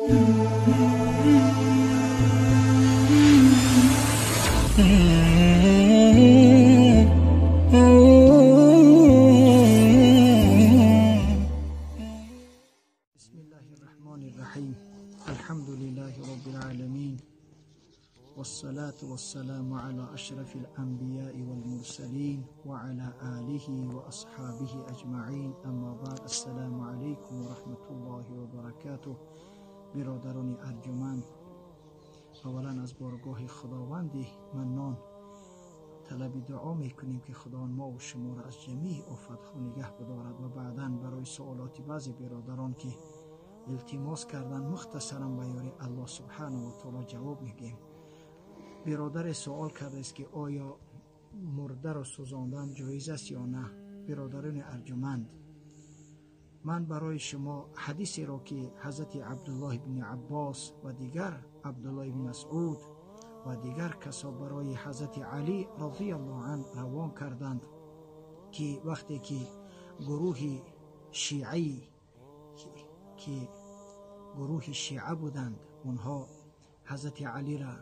بسم الله الرحمن الرحيم. الحمد لله رب العالمين، والصلاة والسلام على أشرف الأنبياء والمرسلين وعلى آله وأصحابه أجمعين. أما بعد، السلام عليكم ورحمة الله وبركاته. برادران ارجمند، اولا از بارگاه خداوندی منان طلب دعا میکنیم که خداوند ما و شما را از جمیع آفت‌ها نگه بدارد و بعدا برای سوالات بعضی برادران که التماس کردن مختصرا به یاری الله سبحانه و تعالی جواب میگیم. برادر سوال کرده است که آیا مرده را سوزاندن جایز است یا نه؟ برادران ارجمند، من برای شما حدیثی را که حضرت عبدالله بن عباس و دیگر عبدالله بن مسعود و دیگر کسا برای حضرت علی رضی الله عنه روان کردند که وقتی که گروه شیعی که گروه شیعه بودند، اونها حضرت علی را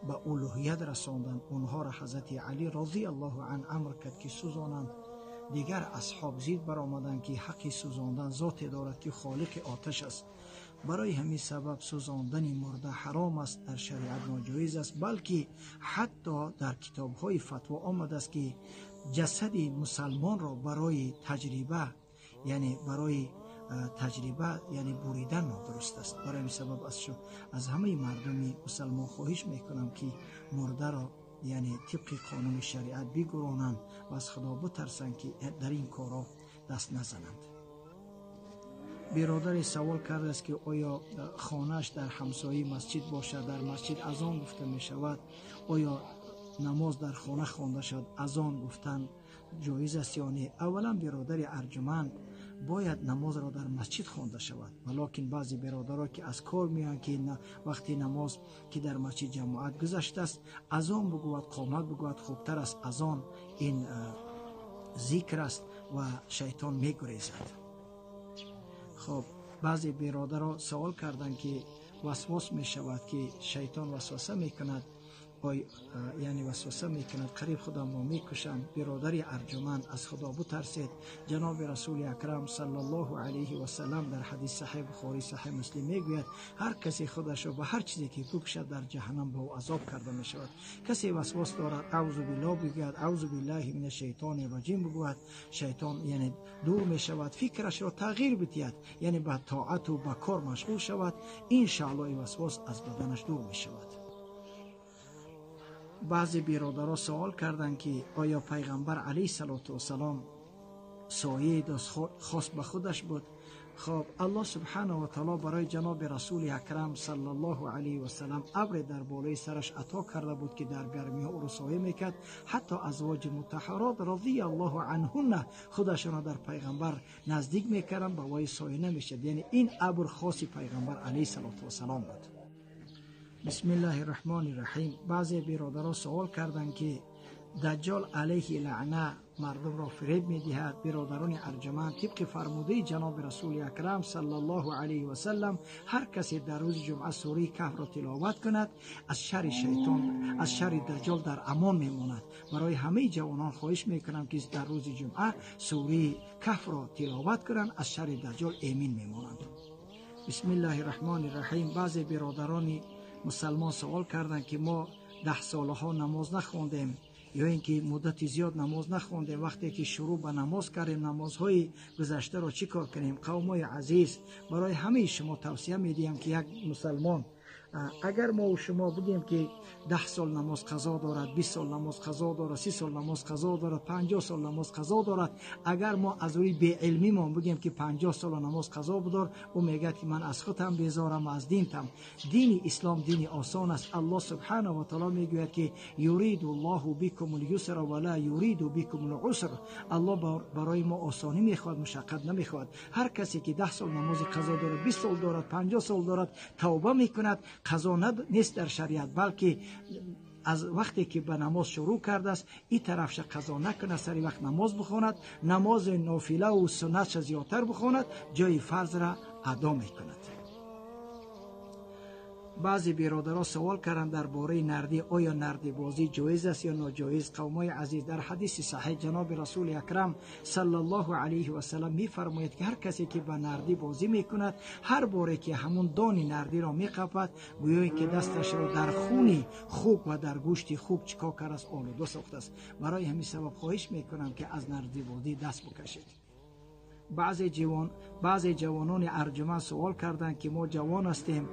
به الوهیت رساندند، اونها را حضرت علی رضی الله عنه امر کرد که سوزانند. دیگر اصحاب زید برآمدند که حق سوزاندن ذات دارد که خالق آتش است. برای همین سبب سوزاندن مرده حرام است، در شریعت ناجایز است، بلکه حتی در کتاب‌های فتوا آمده است که جسد مسلمان را برای تجربه، یعنی برای تجربه یعنی بریدن نادرست است. برای همین سبب از همه مردم مسلمان خواهش میکنم که مرده را یعنی طبق قانون شریعت بگرانند و از خدا بترسند که در این کارا دست نزنند. برادر سوال کرده است که آیا خانه‌اش در همسایه مسجد باشد، در مسجد اذان گفته می شود، آیا نماز در خانه خوانده شد اذان گفتن جایز است یا نه؟ اولا برادر ارجمند، باید نماز را در مسجد خوانده شود، ولیکن بعضی برادرها که از کار میان که وقتی نماز که در مسجد جماعت گذشته است اذان بگوید، قامت بگوید، خوبتر است. اذان این ذکر است و شیطان میگریزد. خب بعضی برادرها سوال کردند که وسواس می شود که شیطان وسوسه میکند، یعنی وسوسه میکند قریب خودم را میکشم. برادر ارجمند، از خدا بترسید. جناب رسول اکرم صلی الله علیه و سلم در حدیث صحیح بخاری صحیح مسلم میگوید هر کسی خودش را به هر چیزی که بکشد در جهنم به او عذاب کرده میشود. کسی وسواس دارد اعوذ بالله بگوید، اعوذ بالله من الشیطان الرجیم بگوید، شیطان یعنی دور میشود، فکرش را تغییر بدهد، یعنی به طاعت و به کار مشغول شود، ان شاء الله وسواس از بدنش دور میشود. بعضی برادرها سوال کردند که آیا پیغمبر علیه السلام سایه دست خاص به خودش بود؟ خب الله سبحانه و تعالی برای جناب رسول اکرم صلی الله علیه و سلم ابر در بالای سرش عطا کرده بود که در گرمی ها او را سایه میکرد. حتی ازواج مطهرات رضی الله عنهن خودشان را در پیغمبر نزدیک میکردند، به وای سایه نمیشد. یعنی این ابر خاص پیغمبر علیه السلام بود. بسم الله الرحمن الرحیم. بعضی برادرها سوال کردند که دجال علیه لعنه مردم را فریب میدهد. برادران ارجمند، طبق فرموده جناب رسول اکرم صلی الله علیه و سلم هر کسی در روز جمعه سوره کهف را تلاوت کند از شر شیطان، از شر دجال در امان میماند. برای همه جوانان خواهش میکنم که در روز جمعه سوره کهف را تلاوت کنند، از شر دجال امین میمانند. بسم الله الرحمن الرحیم. بعضی برادران مسلمان سوال کردند که ما 10 ساله ها نماز نخواندیم یا اینکه مدت زیاد نماز نخواندیم، وقتی که شروع به نماز کردیم نمازهای گذشته را چی کار کنیم؟ قومای عزیز، برای همه شما توصیه میدیم که یک مسلمان اگر ما و شما بگیم که 10 سال نماز قضا دارد، 20 سال نماز قضا دارد، 30 سال نماز قضا دارد، 50 سال نماز قضا دارد، اگر ما از روی بی علمی ما بگیم که 50 سال نماز قضا بدار، او میگه که من از خودم بیزارم و از دینتم. دین اسلام دین آسان است. الله سبحانه و تعالی میگوید که یرید الله بكم اليسر ولا یرید بكم العسر. الله برای ما آسانی میخواد، مشقت نمیخواد. هر کسی که 10 سال نماز قضا دارد، 20 سال دارد، 50 سال دارد، توبه میکند، قضا نیست در شریعت، بلکه از وقتی که به نماز شروع کرده است این طرفش قضا نکنه، سری وقت نماز بخواند، نماز نافله و سنتش زیادتر بخواند، جای فرض را ادا میکند. Баъзе бародарон савол карданд дар бораи нардӣ, оё нардибозӣ ҷоиз аст ё ноҷоиз? Қавмои азиз, дар ҳадиси саҳеҳ ҷаноби расули акрам саллаллоҳу алайҳи васаллам мефармояд, ки ҳар касе ки ба нардӣ бозӣ мекунад, ҳар боре ки ҳамун дони нардиро меқапад, гӯё ки дасташро дар хуни хук ва дар гӯшти хук чикор кардааст, олуда сохтааст. Барои ҳамин сабаб хоҳиш мекунам, ки аз нардибозӣ даст бикашед. Баъзе ҷавонони арҷуманд савол карданд, ки мо ҷавон ҳастем,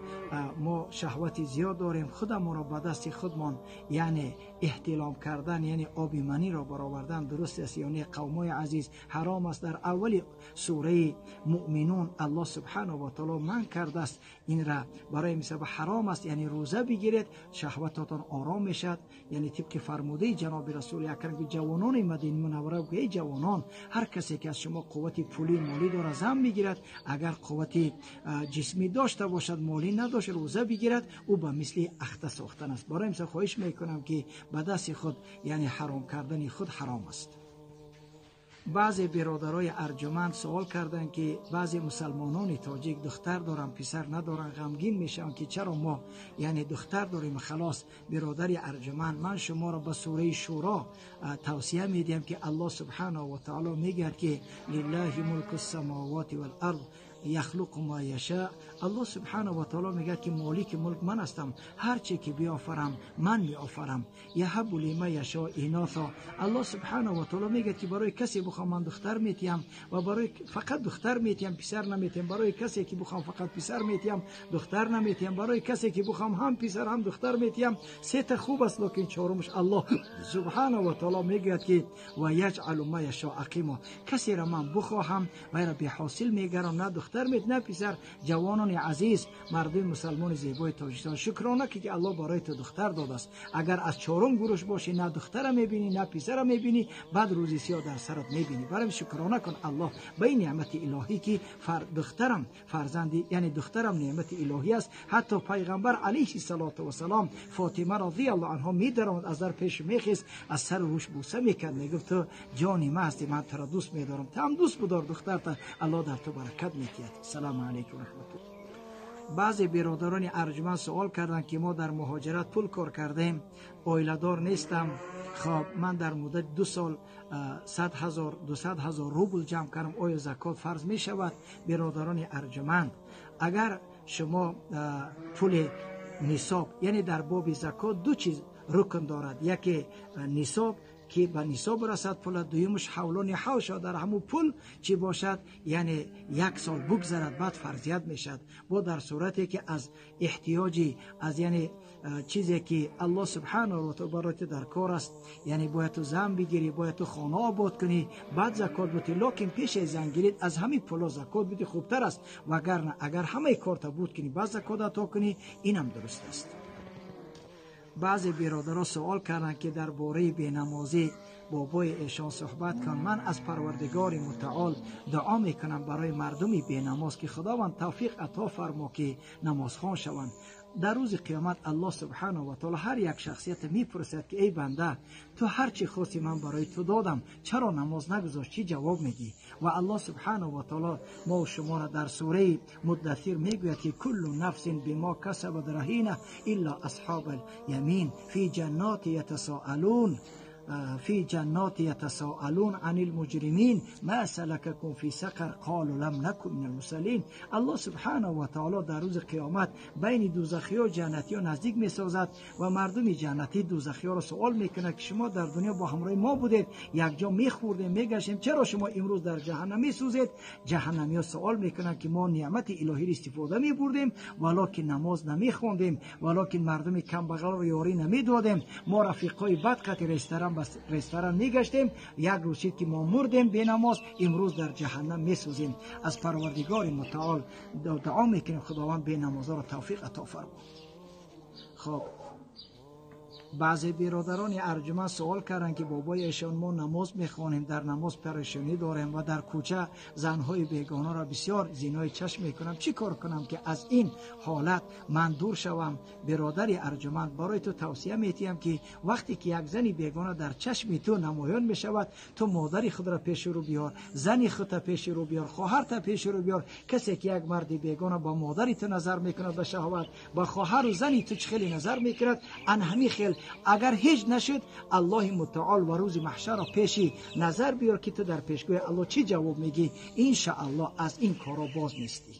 мо шаҳвати зиёд дорем, худамонро ба дасти худмон яъне эҳтилом кардан, яъне оби маниро баровардан дуруст аст ё не? Қавмои азиз, ҳаром аст. Дар аввали сураи муъминун Аллоҳ субҳанаҳу ва таоло манъ кардааст инра. Барои мисол ҳаром аст, яъне рӯза бигиред, шаҳватотон ором мешавад. Яъне тибқи фармудаи ҷаноби расули акрам, ки ҷавонони Мадинаи Мунаввара гуфт: эй ҷавонон, ҳар касе ки аз шумо қуввати пулӣ молӣ дорад, зан мегирад, агар қуввати ҷисмӣ дошта бошад, молӣ надошта, рӯза бигирад, ӯ ба мисли ахта сохтан аст. Барои мисол хоҳиш мекунам, ки ба дасти худ яъне ҳаром кардани худ ҳаром аст. Баъзе бародарои арҷуманд савол карданд, ки баъзе мусалмонони тоҷик духтар доранд, писар надоранд, ғамгин мешаванд, ки чаро мо яъне духтар дорем. Халос, бародари арҷуманд, ман шуморо ба сураи Шуро тавсия медиҳам, ки Аллоҳ субҳанаҳу ва таоло мегӯяд, ки лиллаҳи мулку ссамавати вал ард яхлуқу ма яша. Аллоҳ субҳанаҳу ва таоло мегӯяд, ки молики мулк ман ҳастам, ҳар че ки биёфарам, ман меофарам. Яҳабу лима яшо иноса. Аллоҳ субҳанаҳу ва таоло мегӯяд, ки барои касе бихоҳам ман духтар метиҳам ва барои фақат духтар метиҳам, писар наметиҳам. Барои касе ки бихоҳам фақат писар метиҳам, духтар наметиҳам. Барои касе ки бихоҳам ҳам писар ҳам духтар метиҳам. Сета хуб аст, лекин чорумаш Аллоҳ субҳанаҳу ва таоло мегӯяд, ки ва яҷъалу ма яшо ақимо. Касеро ман бихоҳам, вайро беҳосил мегарам, на духтар мет, на писар. Ҷавонони азиз, мардуми мусалмони зебои Тоҷикистон, шукрона ки Аллоҳ барои ту духтар додааст. Агар аз чорум гурӯш бошӣ, на духтара мебинӣ, на писара мебинӣ, баъд рӯзи сиёҳ дар сарат мебинӣ. Барои шукрона кун Аллоҳ ба ин неъмати илоҳӣ, ки духтарам фарзанди, яъне духтарам неъмати илоҳӣ аст. Ҳатто пайғамбар алайҳи салоту вассалом Фотима розияллоҳу анҳо медаромад, аз дар пеш мехест, аз сару рӯш бӯса мекард, мегуфт: ту ҷони ма ҳастӣ, ман туро дӯст медорам, ту ҳам дӯст бидор духтарта, Аллоҳ дар ту баракат метиҳад. Салому алайкум раҳматуллоҳ. Баъзе бародарони арҷуманд савол карданд, ки мо дар муҳоҷират пул кор кардем, оиладор нестам. Хоб, ман дар муддати 2 сол 100 000, 200 000 рубл ҷамъ кардам, оё закот фарз мешавад? Бародарони арҷуманд, агар шумо пули нисоб, яъне дар боби закот ду чиз рукн дорад: яке нисоб, ки ба нисоб расад пула, дуюмаш ҳавлони ҳав шавад, дар ҳамун пул чӣ бошад, яъне 1 сол бугзарад, баъд фарзият мешавад. Бо дар сурате ки аз эҳтиёҷи, аз яъне чизе ки Аллоҳ субҳанаҳу ва таоло барои ту дар кор аст, яъне бояд ту зан бигирӣ, бояд ту хона обод кунӣ, баъд закот бутӣ. Лекин пеш аз зан гирид аз ҳамин пуло закот бутӣ хубтар аст, вагарна агар ҳамаи корта буд кунӣ, баъд закот ато кунӣ, инам дуруст аст. Баъзе бародарон савол карданд, ки дар бораи бенамозӣ бобои эшон суҳбат кун. Ман аз Парвардигори мутаол дуо мекунам барои мардуми бенамоз, ки Худованд тавфиқ ато фармо, ки намозхон шаванд. Дар рӯзи қиёмат Аллоҳ субҳанаҳу ва таоло ҳар як шахсият мепурсад, ки эй банда, ту ҳар чӣ хости ман барои ту додам, чаро намоз нагузошт? Чӣ ҷавоб медиҳӣ? Ва Аллоҳ субҳанаҳу ва таоло мо шуморо дар сураи Муддассир мегӯяд, ки куллу нафсин бимо касабат раҳина илла асҳобал ямин фи ҷанноти ятасоалун في جنات يتساءلون عن المجرمين ما سلككم في سقر قالوا لم نكن من المصلين. الله سبحانه و تعالی در روز قیامت بین دوزخی و جنتی ها نزدیک می سازد و مردم جنتی دوزخی ها را سوال میکنه که شما در دنیا با همراه ما بودید، یک جا میخوردیم میگشتیم، چرا شما امروز در جهنم میسوزید؟ جهنمی ها سوال میکنن که ما نعمت الهی را استفاده میبردیم ولکن نماز نمیخوندیم، ولکن مردم کمبغل را یاری نمیدادیم، ما رفیقای بد قطع رستوران میگشتیم، یک روز شد که ما مردیم بی نماز، امروز در جهنم میسوزیم. از پروردگار متعال دعا میکنیم خداوند بی نمازا را توفیق عطا فرما. خب Баъзе бародарони арҷуманд савол карданд, ки бобои эшон мо намоз мехонем, дар намоз парешонӣ дорем ва дар кӯча занҳои бегонаро бисёр зинои чашм мекунам. Чӣ кор кунам, ки аз ин ҳолат ман дур шавам? Бародари арҷуманд, барои ту тавсия медиҳам, ки вақте ки як зани бегона дар чашми ту намоён мешавад, ту модари худро пеши рӯ биёр, зани худро пеши рӯ биёр, хоҳарта пеши рӯ биёр. Касе ки як марди бегона ба модари ту назар мекунад ба шаҳват, ба хоҳару зани ту чӣ хеле назар мекунад, ан ҳамин хел агар ҳеҷ нашуд, Аллоҳи мутаол ва рӯзи маҳшарро пеши назар биёр, ки ту дар пешгоҳи Аллоҳ чӣ ҷавоб мегӣ. Иншааллоҳ аз ин корро боз нестӣ.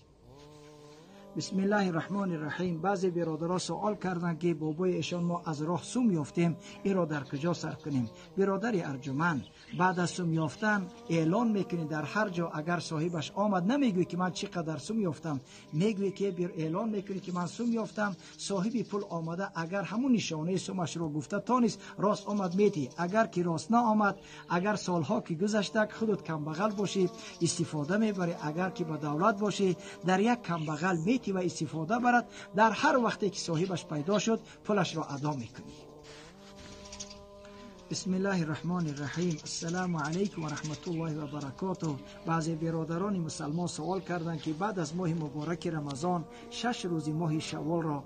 Бисмиллаҳи раҳмони раҳим. Баъзе бародаро савол карданд, ки бобои эшон мо аз роҳ сум ёфтем, инро дар куҷо сарф кунем? Бародари арҷуманд, баъд аз сум ёфтан эълон мекунӣ дар ҳар ҷо. Агар соҳибаш омад, намегӯӣ ки ман чӣ қадар сум ёфтам, мегӯӣ ки эълон мекунӣ ки ман сум ёфтам. Соҳиби пул омада, агар ҳамун нишонаи сумашро гуфта тонист, рост омад метӣ. Агар ки рост наомад, агар солҳо ки гузашта худат камбағал бошӣ, истифода мебарӣ. Агар ки ба давлат бошӣ, дар як камбағал метӣ ва истифода барад. Дар ҳар вақте ки соҳибаш пайдо шуд, пулашро адо мекунӣ. Бисмиллаҳи раҳмони раҳим. Ассалому алайкум ва раҳматуллоҳи ва баракотуҳ. Баъзе бародарони мусалмон савол карданд, ки баъд аз моҳи мубораки Рамазон 6 рӯзи моҳи Шавволро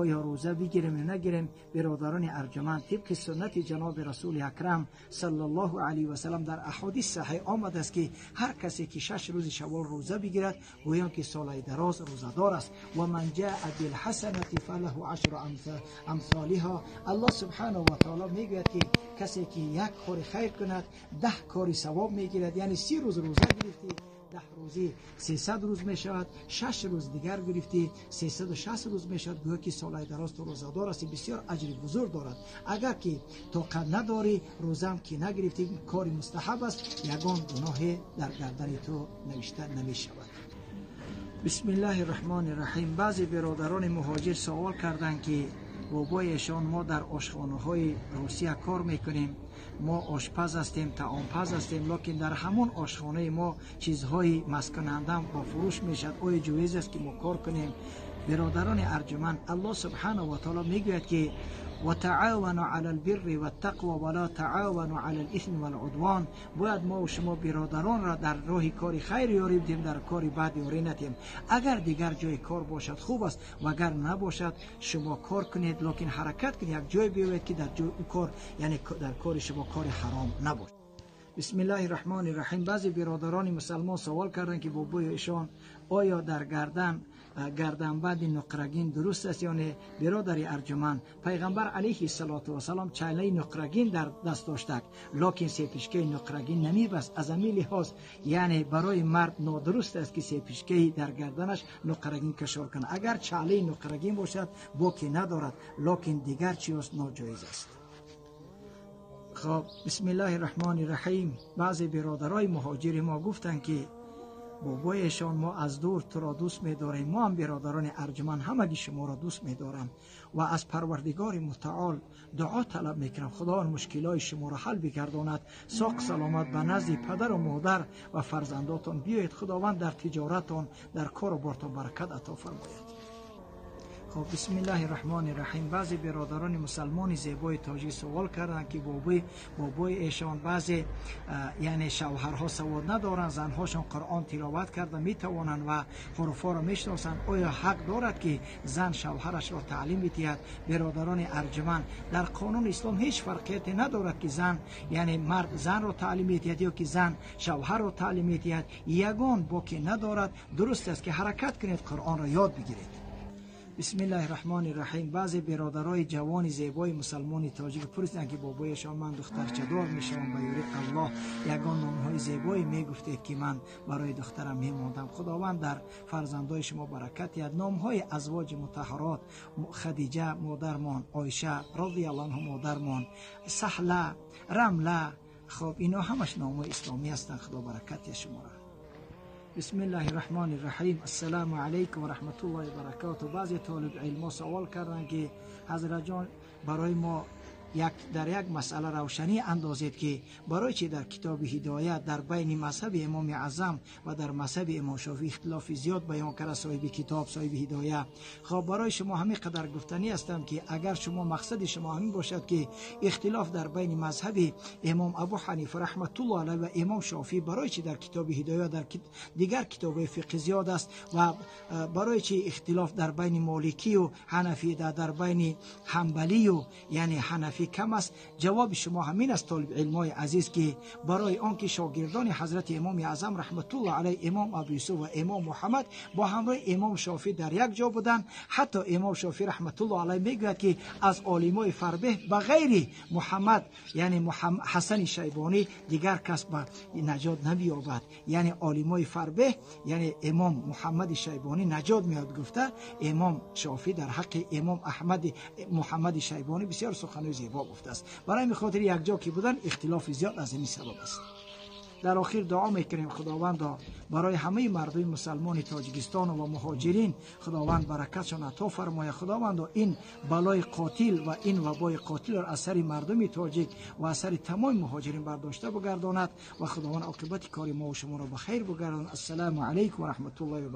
оё рӯза бигирем ё нагирем? Бародарони арҷуманд, тибқи суннати ҷаноби Расули акрам саллаллоҳу алайҳи васаллам дар аҳодис саҳеҳ омадааст, ки ҳар касе ки 6 рӯзи Шаввол рӯза бигирад, гӯён ки солаи дароз рӯзадор аст. Ва ман ҷаа билҳасанати фалаҳу ашру амсолиҳо. Аллоҳ субҳанаҳу ва таоло мегӯяд, ки касе ки як кори хайр кунад, 10 кори савоб мегирад. Яъне 30 рӯз рӯза гирифтӣ, 10 рӯзӣ 300 рӯз мешавад, 6 рӯз дигар гирифтӣ, 360 рӯз мешавад. Гӯё ки солаи дароз ту рӯзадор ҳастӣ. Бисёр аҷри бузург дорад. Агар ки тоқат надорӣ, рӯзам ки нагирифтӣ, кори мустаҳаб аст, ягон гуноҳе дар гардани ту навишта намешавад. Бисмиллаҳи раҳмони раҳим. Баъзе бародарони муҳоҷир савол карданд, ки бобои эшон мо дар ошхонаҳои Русия кор мекунем, мо ошпаз ҳастем, таомпаз ҳастем, лекин дар ҳамон ошхонаи мо чизҳои масткунанда ба фурӯш мешавад. Оё ҷоиз аст, ки мо кор кунем? Бародарони арҷуманд, Аллоҳ субҳанаҳу ва таоло мегӯяд, ки وتعاونوا على البر والتقوى ولا تعاونوا على الإثم والعدوان. باید ما و شما برادران را در راه کار خیر یاری بدیم، در کار بد یاری ندیم. اگر دیگر جای کار باشد خوب است، و اگر نباشد شما کار کنید، لکن حرکت کنید، یک جای بیاید که در جای او کار، یعنی در کار شما کار حرام نباشد. بسم الله الرحمن الرحیم. بعضی برادران مسلمان سوال کردند که بابای ایشان آیا در گردنبند نقرگین درست است یا نه؟ برادر ارجمند، پیغمبر علیه الصلاة والسلام چاله نقرگین در دست داشته، لکن سپیشکه نقرگین نمیبست. از همین لحاظ یعنی برای مرد نادرست است که سپیشکه در گردنش نقرگین کشار کنه. اگر چاله نقرگین باشد باکی ندارد، لکن دیگر چیز ناجایز است. خب بسم الله الرحمن الرحیم. بعضی برادرای مهاجر ما گفتند که بابایشان ما از دور تو را دوست می‌داریم، ما هم برادران ارجمند همگی شما را دوست می‌دارم و از پروردگار متعال دعا طلب می‌کنم خدا مشکلای شما را حل بگرداند. ساق سلامت به نزد پدر و مادر و فرزنداتان بیایید. خداوند در تجارتان، در کار و بارتان برکت عطا فرماید. خب بسم الله الرحمن الرحیم. بعضی برادران مسلمان زیبای تاجی سوال کردند که بابای ایشان بعضی یعنی شوهرها سواد ندارند، زنهاشان قرآن تلاوت کرده میتوانند و حروفها را میشناسند، آیا حق دارد که زن شوهرش را تعلیم بدهد؟ برادران ارجمند، در قانون اسلام هیچ فرقیتی ندارد که زن یعنی مرد زن را تعلیم میدهد یا که زن شوهر را تعلیم میدهد، یگان باکی ندارد. درست است که حرکت کنید قرآن را یاد بگیرید. بسم الله الرحمن الرحیم. بعضی برادرای جوان زیبای مسلمان تاجیک پرسیدند که بابایشان من دخترچه دار میشوم، به یاری الله یگان نامهای زیبایی میگفتید که من برای دخترم میماندم. خداوند در فرزندای شما برکت دهد. نامهای ازواج مطهرات، خدیجه مادرمان، عایشه رضی الله عنها مادرمان، سهله، رمله، خب اینا همش نامهای اسلامی هستند. خدا برکت دهد شما را. بسم الله الرحمن الرحیم. السلام علیکم و رحمت الله و برکاته. بعضی طالب علما سوال کردند که حضرت جان برای ما Дар як масъала равшанӣ андозед, ки барои чӣ дар китоби ҳидоят дар байни мазҳаби имоми аъзам ва дар мазҳаби имом шофеъӣ ихтилофи зиёд баён карда соҳиби китоб, соҳиби ҳидоя. Хоб, барои шумо ҳамин қадар гуфтанӣ ҳастам, ки агар шумо мақсади шумо ҳамин бошад, ки ихтилоф дар байни мазҳаби имом абу ҳанифа раҳматуллоҳ алайҳ ва имом шофеъӣ барои чӣ дар китоби ҳидоя, дар дигар китобҳои фиқҳ зиёд аст ва барои чӣ ихтилоф дар байни моликию ҳанафӣ, дар байни ҳанбалию яъне ҳанафӣ кам аст, ҷавоби шумо ҳамин аст, толиби илмҳои азиз, ки барои он ки шогирдони ҳазрати имоми аъзам раҳматуллоҳ алайҳ, имом абу юсуф ва имом муҳаммад бо ҳамроҳи имом шофеъ дар як ҷо буданд. Ҳатто имом шофеъ раҳматуллоҳ алайҳ мегӯяд, ки аз олимои фарбеҳ ба ғайри муҳаммад, яъне ҳасани шайбонӣ, дигар кас ба наҷот намеёбад. Яъне олимои фарбеҳ, яъне имом муҳаммади шайбонӣ наҷот меёбад, гуфта имом шофеъ дар ҳаққи имом аҳмади муҳаммади шайбонӣ бисёр суханои зебо гуфтааст. Барои ҳамин хотир якҷо ки будан ихтилофи зиёд аз ин сабаб аст. Дар охир дуо мекунем, худовандо, барои ҳамаи мардуми мусалмони тоҷикистон ва муҳоҷирин худованд баракатшон ато фармояд. Худовандо, ин балои қотил ва ин вабои қотилро аз сари мардуми тоҷик ва аз сари тамоми муҳоҷирин бардошта бигардонад ва худованд оқибати кори мо ва шуморо ба хайр бигардонад. Ассалому алайкум ва раҳматуллоҳи ва